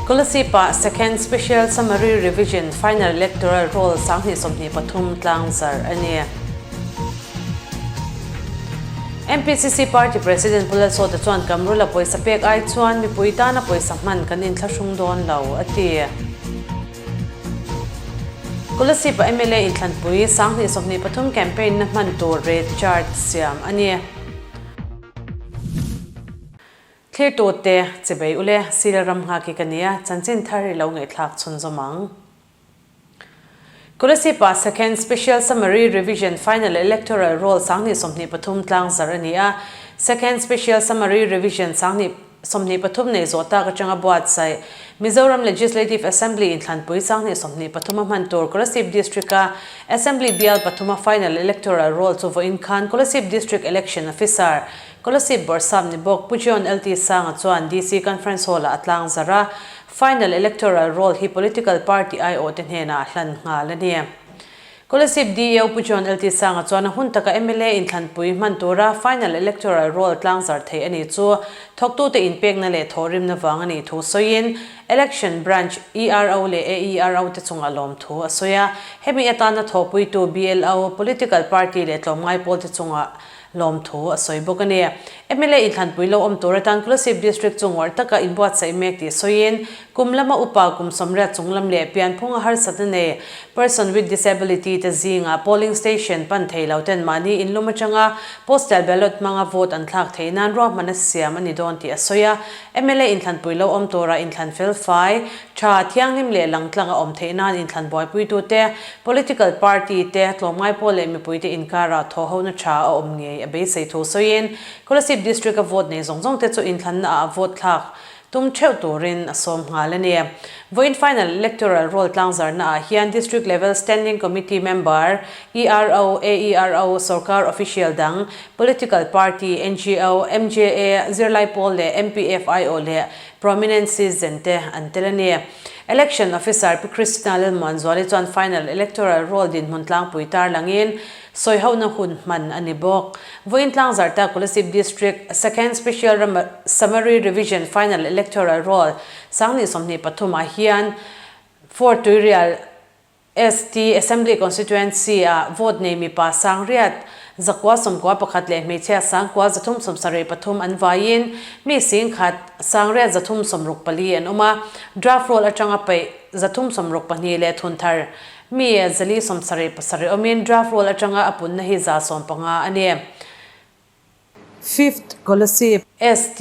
Kolasib-ah Second Special Summary Revision Final Electoral Roll 2023 tlangzarh a ni. MPCC Party President Pu Lalsawta chuan Kamrula pawisa pek ai chuan mipui tana pawisa hman kan inthlahrung dawn lo, a ti. Kolasib-a mla inthlanpui 2023 campaign na hman tur rate chart siam a ni. Thlirtute chibei ule, Sila ram nghak hi ka nia, chanchin thar i lo ngaihthlak chhunzawm ang. Kolasib-ah Second Special Summary Revision Final Electoral Roll 2023 tlangzarh a ni a, Second Special Summary Revision 2023 nei zawh tak atanga buatsaih Mizoram Legislative Assembly inthlanpui 2023 a hman tur Kolasib District-a Assembly bial pathuma Final Electoral Roll chu vawiin khan Kolasib District Election Officer Kolasib Bawrhsap ni bawk Pu John LT Sanga chuan DC Conference Hall-ah a tlangzarh a, Final Electoral Roll hi political party aiawhte hnenah a hlan nghal a ni. Kolasib DEO Pu John LT Sanga chuan a hun taka mla inthlanpui hman tura Final Electoral Roll tlangzarh theih a ni chu thawktute inpekna leh thawhrimna vang a nih thu sawiin Election Branch ERO leh AERO te chungah lawmthu a sawi a. Hemi atana thawhpuitu BLO, political party leh tlawmngai pawlte chungah Lawmthu a sawi bawk a ni. Mla inthlanpui lo awm tur atan Kolasib District chu ngawrh taka inbuatsaih mek tih sawiin, kum lama upa kum 80 chung lam leh pianphunga harsatna nei, person with disability, te zingah polling station pan thei lo ten mahni inlum atanga postal ballot hmanga vote an thlak theih nan ruahman a siam a ni dawn tih a sawi a. Mla inthlanpui lo awm tura inthlan fel fai, Tha thianghlim leh langtlang a awm theih nan inthlan buaipuitute, political party te, tlawmngai pawl leh mipuite inkarah thawhhona tha a awm ngei a beisei thu sawiin Kolasib District a vote nei zawng zawng te chu inthlanna ah vote thlak tum theuh turin a sawm nghal a ni. Vawiin final electoral roll tlangzarna ah hian District Level Standing Committee member, ERO, AERO, sorkar official dang, political party, ngo, MJA, zirlai pawl leh MPFIO leh Prominent citizen te an tel a ni. Election Officer Pi Christina Lalmuanzuali chuan final electoral roll dinhmun tlangpui tarlangin sawihohna hun hman a ni bawk. Vawiin tlangzarhta Kolasib District Second Special Summary Revision Final Electoral Roll 2023 ah hian Fort Tuirial ST Assembly Constituency ah vote nei mipa 941 leh hmeichhia 9373 an vaiin mi 10 903 64 an awm a, draft roll atanga peih 362 leh thunthar mi 477 awmin draft roll atanga a punna hi 150 a ni. Fifth Kolasib. ST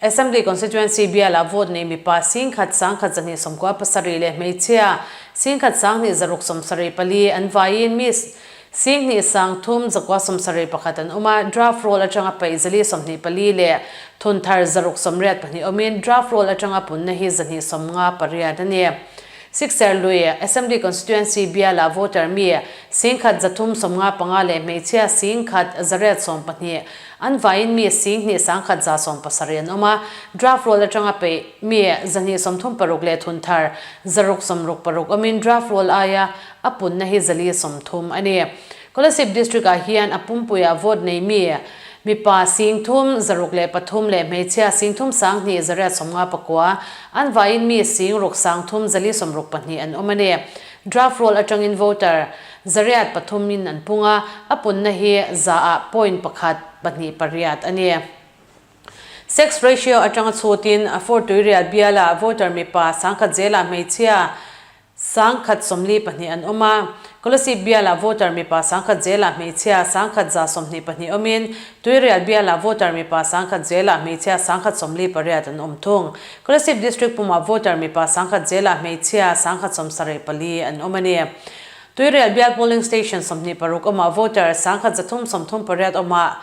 Assembly Constituency bialah vote nei mipa 10 1,197 leh hmeichhia 10 1,274 an vaiin mi 2 3,971 an awm a, draft roll atanga paih 424 leh thunthar 682 awmin draft roll atanga punna hi 258 a ni. Sixer lui Assembly Constituency bialah voter mi 1,395 leh hmeichhia 1,112 an vaiin mi 2,117 an awm a, draft roll atanga peih mi 236 leh thunthar 666 awmin draft roll aia a punna hi 430 a ni. Kolasib District-ah hian a pumpuiah vote nei mi mipa 3,603 leh hmeichhia 3,259 an vaiin mi 6,362 an awm a ni. Draft roll atangin voter 300 in an pung a, a punna hi zaah point pakhat pahnih pariat a ni. Sex ratio atanga chhutin Fort Tuirial bialah voter mipa 1,000 zelah hmeichhia 1,042 an awm a, Kolasib bialah voter mipa 1,000 zelah hmeichhia 1,122 awmin, Tuirial bialah voter mipa 1,000 zelah hmeichhia 1,048 an awm thung. Kolasib District pumah voter mipa 1,000 zelah hmeichhia 1,074 an awm a ni. Tuirial bial polling station 26 awmah voter 1,338 awmah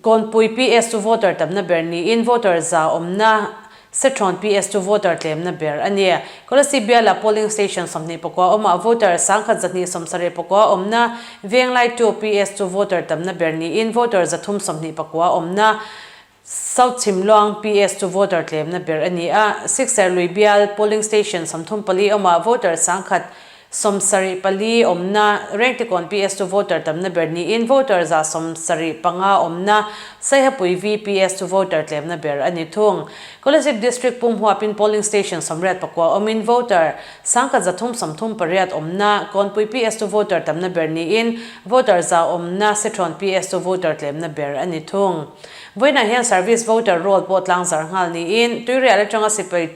Kawnpui PS chu voter tamna ber niin voter za awmna Sethawn PS chu voter tlemna ber a ni. Kolasib biala polling station 29 awmah voter 1,279 awmna Venglai 2 PS chu voter tamna ber niin voter 329 awmna South Chhimluang PS chu voter tlemna ber a ni a. Sikser lui bial polling station 34 awmah voter 1,000. 74 awmna Rengtikawn PS chu voter tamna ber niin voter 175 awmna Saihapui VPS chu voter tlemna ber a ni thung. Kolasib District pum huapin polling station 89 awmin voter 1338 awmna Kawnpui PS chu voter tamna ber niin voter 100 awmna Sethrawn PS chu voter tlemna ber a ni thung. Vawiinah hian service voter roll pawh tlangzar nghal niin Tuirial atanga sipai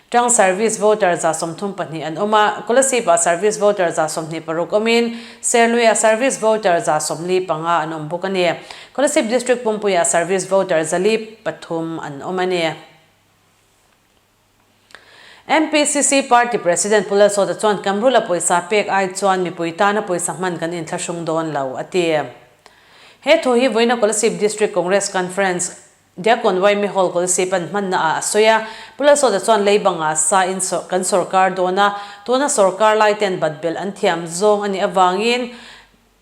Tang service voter 32 an awm a, Kolasib-ah service voter 26 awmin, Serlui-ah service voter 45 an awm bawk a ni. Kolasib District pumpuiah service voter 403 an awm a ni. MPCC Party President Pu Lalsawta chuan Kamrula pawisa pek ai chuan mipui tana pawisa hman kan inthlahrung dawn lo, a ti. He thu hi vawiina Kolasib District Congress Conference Diakon Waimi Hall Kolasib an hmanna ah a sawi a, Pu Lalsawta chuan lei bangah sa in kan sawrkar dawn a, tuna sawrkar lai ten bat belh an thiam zawng a nih avangin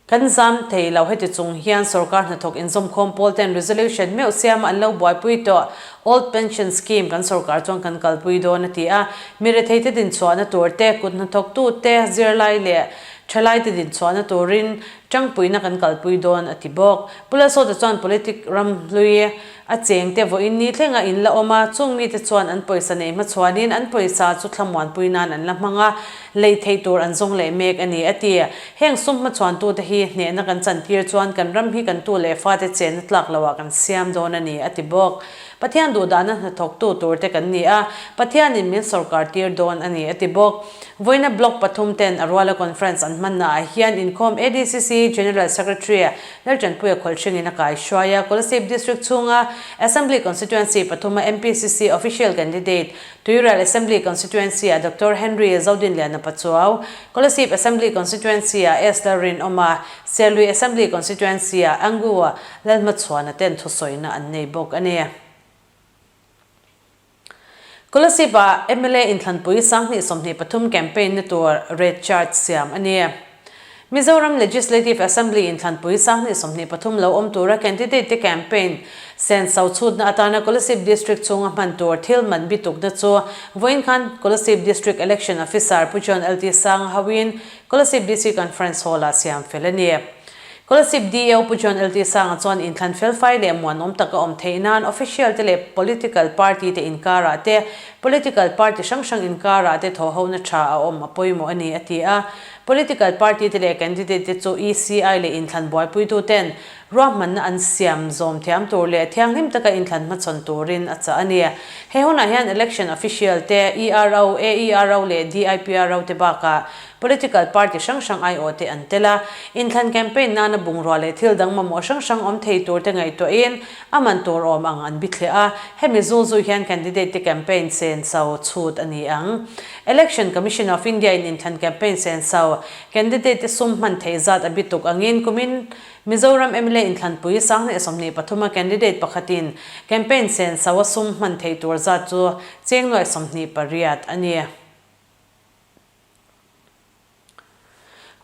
kan zam thei lo. Heti chung hian sawrkar hnathawk inzawmkhawm pawl ten resolution meuh siama an lo buaipui tawh Old Pension Scheme kan sawrkar chuan kan kalpui dawn a ti a, mi retheite dinchhuahna tur te, kut hnathawktute, zirlai leh thalaite dinchhuahna turin tangpuina kan kalpui dawn a ti bawk. Pu Lalsawta chuan politic ram hlui a cheng te vawiin ni thlenga in la awm a, chung mite chuan an pawisa nei hmachhuanin an pawisa chu thlamuanpui nan an la hmang a, lei theih tur an zawng leh mek a ni a ti. Heng sum hmachhuantute hi hnehna kan chantir chuan kan ram hi kan tu leh fate chenna tlak loah kan siam dawn a ni a ti bawk. Pathian duhdahna hnathawktu turte kan ni a, Pathianin min sawrkar tir dawn a ni a ti bawk. Vawiina Block pathum ten a ruala conference an hmanna ah hian inkhawm ADCC General Secretary Laltanpuia Khawlhringin a kaihruai a, Kolasib District chhunga Assembly Constituency pathuma MPCC Official Candidate, Tuiral Assembly Constituency-ah Doctor Henry Zodinliana Pachuau, Kolasib Assembly Constituency-ah S Lalrinawma, Serlui Assembly Constituency-ah Angu Lalhmachhuana ten thusawina an nei bawk a ni. Kolasib-ah mla inthlanpui 2023 campaign na tur rate chart siam a ni. Mizoram Legislative Assembly inthlanpui 2023 lo awm tura candidate te campaign senso chhutna atana Kolasib District chhunga hman tur thil man bitukna chu vawiin khan Kolasib District Election Officer Pu John LT Sanga hoin Kolasib DC Conference Hall-ah siam fel a ni. Kolasib DAO Pu John LT Sanga chuan inthlan felfai leh muanawm taka awm theih nan official te leh political party te inkarah te, political party hrang hrang inkarah te thawhhona tha a awm a pawimawh a ni a ti a. Political party te leh candidate te chu ECI leh inthlan buaipuitu ten ruahmanna an siam zawm thiam tur leh thianghlim taka inthlan hmachhawn turin a chah a ni. He hunah hian election official te, ERO, AERO leh DIPRO te bakah Political party hrang hrang aiawh te an tel a, inthlan campaign nana bungrua leh thil dang mamawh hrang hrang awm thei tur te ngaihtuahin a man tur awm ang an bithliah a, hemi zul zui hian candidate te campaign senso chhut a ni ang. Election Commission of India in inthlan campaign senso candidate te sum hman theih zat a bituk angin kumin Mizoram mla inthlanpui 2023 a candidate pakhatin campaign senso a sum hman theih tur zat chu cheng nuaih 28 a ni.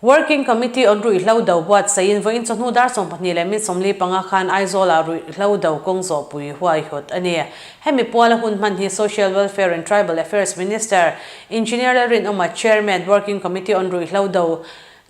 Working Committee on Ruihhlo Do buatsaihin vawiin chawhnu dar 12 leh min 45 khan Aizawlah Ruihhlo Do kawng zawhpui huaihawt a ni. Hemi puala hun hman hi Social Welfare and Tribal Affairs Minister Engineer Lalrinawma, Chairman, Working Committee on Ruihhlo Do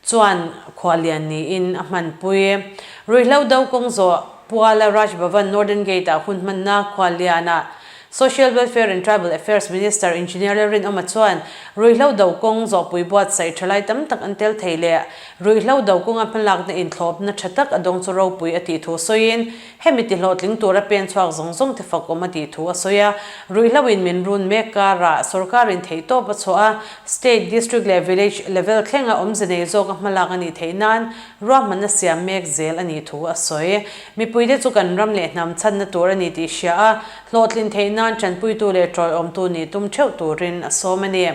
chuan khuallian niin a hmanpui. Ruihhlo Do kawng zawh puala Raj Bhavan Northern Gate-ah hun hmanna khuallianah Social Welfare and Tribal Affairs Minister Engineer Lalrinawma chuan ruihhlo do kawng zawhpui buatsaih thalai tam tak an tel thei leh ruihhlo do kawnga hmalakna inthlawpna tha tak a dawng chu ropui a tih thu sawiin hemi ti hlawhtling tura pen chhuak zawng zawng te fakawm a tih thu a sawi a. Ruihhlo in min run mek karah sawrkarin theihtawp a chhuah a, state, district leh village level thlenga awmze nei zawka hmalak a nih theih nan Ruahmanna siam mek zel a nih thu a sawi. Mipuite chu kan ram leh hnam chhanna tur a ni tih hria a, hlawhtlin theih nan tanpuitu leh tawiawmtu nih tum theuh turin a sawm a ni.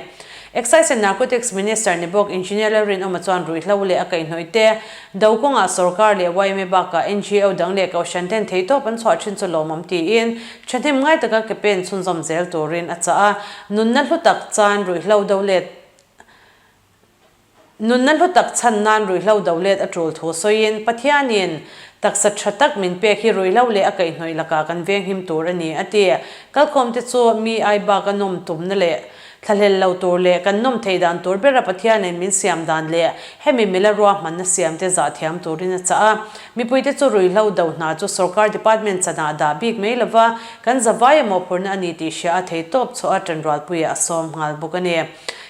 Excise and Narcotics Minister ni bawk Engineer Lalrinawma chuan ruihhlo leh a kaihhnawih te, do kawngah sawrkar leh yma bakah ngo dang leh kohhran ten theihtawp an chhuah thin chu lawmawm tiin thahnem ngai taka ke pen chhunzawm zel turin a chah a, nunna hlu tak chan ruihhlo do let Nunna hlu tak chhan nan ruihhlo do let a tul thu sawiin, Pathianin taksa tha tak min pek hi ruihhlo leh a kaihhnawih lakah kan venghim tur a ni, a ti. Kalkhawmte chu mi ai bak a nawm tumna leh Thlahlel lo tur leh kan nawm theih dan tur bera Pathianin min siam dan leh hemi mila ruahmanna siam te zah thiam turin a chah a. Mipuite chu ruihhlo do hna chu sorkar department chanah dah bik mai lova kan zavai a mawhphurhna a ni tih hria a thei tawp chhuah a ṭanrualpuiah a sawm nghal bawk a ni.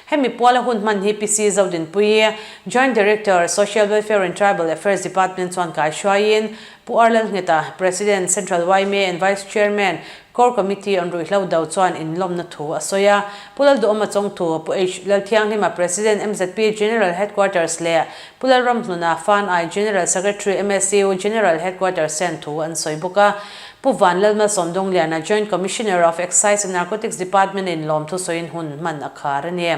Hemi puala hun hman hi PC Zodinpuii, Joint Director, Social Welfare and Tribal Affairs Department chuan kaihruaiin Pu R Lalngheta, President, Central yma and Vice Chairman, Core Committee on Ruihhlo Do chuan inlawmna thu a sawi a. Pu Lalduhawma Chawngthu, Pu H Lalthianghlima, President, mzp General Headquarters leh Pu Lalramhnuna, Fan I, General Secretary, MSU General Headquarters ten thu an sawi bawk a. Pu Van Lalmalsawmdawngliana, Joint Commissioner of Excise and Narcotics Department in lawmthu sawiin hun hman a khar a ni.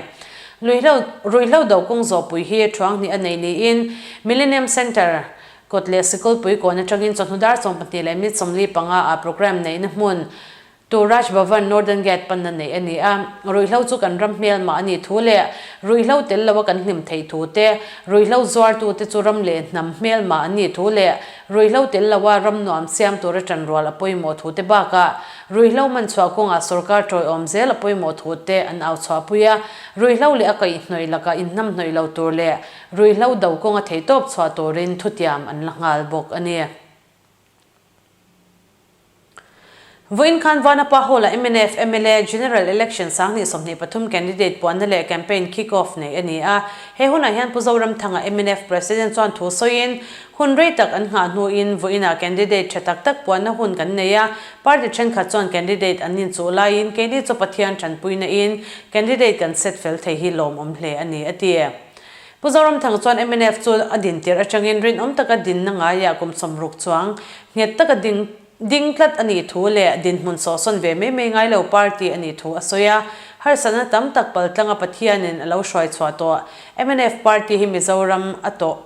Luihlo Ruihhlo Do kawng zawhpui hi thuanghnih a nei niin Millennium Centre Kawt leh Sikulpui kawn atangin chawhnu dar 12 leh minute 45 ah programme neihna hmun tu Raj Bhavan Northern Gate panna neih a ni a. Ruihhlo chu kan ram hmelmah a nih thu leh ruihhlo tel loa kan hlim theih thu te, ruihhlo zuartute chu ram leh hnam hmelmah an nih thu leh ruihhlo tel loa ram nuam siam tura ṭanrual a pawimawh thu te bakah ruihhlo man chhuah kawngah sorkar ṭawiawm zel a pawimawh thu te an au chhuahpui a. Ruihhlo leh a kaihhnawih lakah inhnamhnawih lo tur leh Ruihhlo do kawnga theihtawp chhuah turin thutiam an la nghal bawk a ni. Vawiin khan Vanapa Hall-a mnf mla General Election 2023 candidate puanna leh campaign kick-off neih a ni a. He hunah hian Pu Zoramthanga mnf President chuan thu sawiin, Hun rei tak an nghah hnuin vawiinah candidate tha tak tak puanna hun kan nei a, party thenkhat chuan candidate an inchuh laiin keini chu Pathian tanpuina in candidate kan set fel thei hi lawmawm hle a ni, a ti. Pu Zoramthang chuan mnf chu a din tirh atangin rinawm taka dinna ngaiah kum 60 chuang nghet taka ding ding tlat a nih thu leh dinhmun sawhsawn ve mai mai ngai lo party a nih thu a sawi a. Harsatna tam tak paltlanga Pathianin a lo hruai chhuah tawh mnf party hi Mizoram a tawh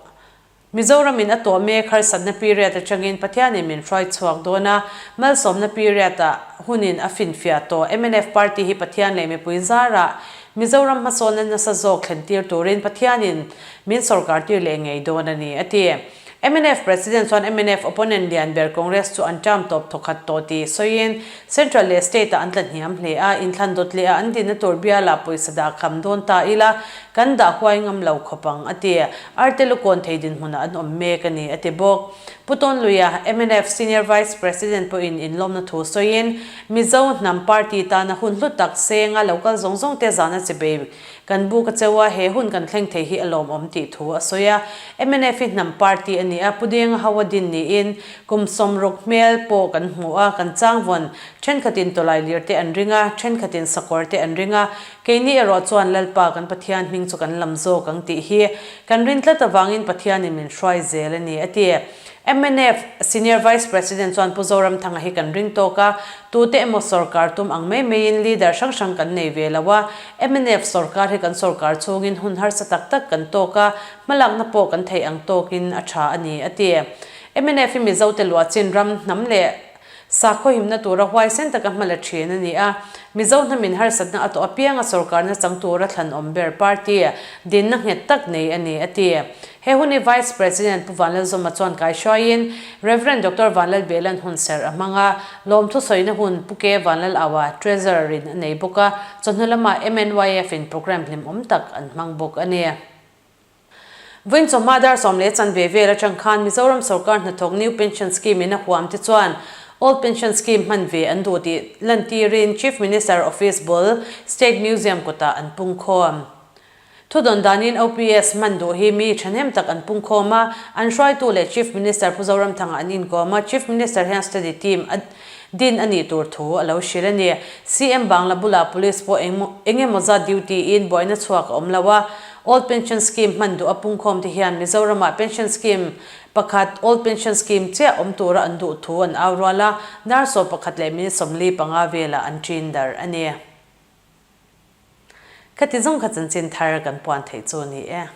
Mizoramin a tawh mek harsatna period atangin Pathianin min hruai chhuak dawn a, malsawmna period-ah hunin a finfiah tawh. Mnf party hi Pathian leh mipui zarah Mizoram hmasawnna nasa zawk thlentir turin Pathianin min sawrkar tir leh ngei dawn a ni, a ti. Mnf President chuan mnf opponent lian ber Congress chu an term tawp thawkhat tawh tih sawiin Central leh State-ah an tla hniam hle a, inthlan dawt leh a an dinna tur bialah pawisa dah kham dawn ta ila kan dah huai ngam lo khawp ang, a ti. Arte lukawn thei dinhmunah an awm mek a ni, a ti bawk. Pu Tawnluia, mnf Senior Vice President pawhin inlawmna thu sawiin, Mizo hnam party tana hun hlu tak senga lo kal zawng zawng te zana chibei kan buk a cheu a, he hun kan thleng thei hi a lawmawm tih thu a sawi a. Mnf hi hnam party a ni a, Pu Denga ho a din niin kum 60 hmel pawh kan hmu a, kan changvawn thenkhatin tawlai lir te an ring a, thenkhatin sakawr te an ring a, Keini erawh chuan Lalpa kan Pathian hming chu kan lam zawk ang tih hi kan rin tlat avangin Pathianin min hruai zel a ni, a ti. Mnf Senior Vice President chuan Pu Zoramthanga hi kan ring tawk a, tute emaw sorkar tum ang mai maiin leader hrang hrang kan nei ve lo a, mnf sorkar hi kan sorkar chhungin hun harsa tak tak kan tawk a, hmalakna pawh kan theih ang tawkin a tha a ni, a ti. Mnf hi Mizote luahchin ram hnam leh Sakhaw himna tura huaisen taka hma la thin a ni a, Mizo hnamin harsatna a tawh apianga sorkarna chang tura thlanawm ber party dinna nghet tak nei a ni, a ti. He hun hi Vice President Pu Vanlalzawma chuan kaihruaiin Rev. Doctor Vanlalbelan hun serh a hmang a, lawmthu sawina hun Pu K Vanlalaua, Treasurer in a nei bawk a, chawhnu lamah MNYF in programme hlimawm tak an hmang bawk a ni. Vawiin chawhma dar sawm leh chanve vel atang khan Mizoram sorkar hnathawk New Pension Scheme in a huam te chuan Old Pension Scheme hman ve an duh tih lantirin Chief Minister Office bul State Museum kawtah an pungkhawm. Thudawn danin OPS hman duh hi mi thahnem tak an pungkhawm a, an hruaitu leh Chief Minister Pu Zoramthanga an inkawm a, Chief Minister hian study team a din a nih tur thu a lo hrilh a ni. CM Bangla bulah Police pawh eng emaw zat duty in buaina chhuak a awm lo a, Old Pension Scheme hman duh a pungkhawm te hian Mizoramah Pension Scheme pakhat Old Pension Scheme chiah awm tura an duh thu an au rual a, dar 11 leh minute 45 velah an ṭin dar a ni. Khati zawng kha chanchin thar kan puan theih chu a ni e.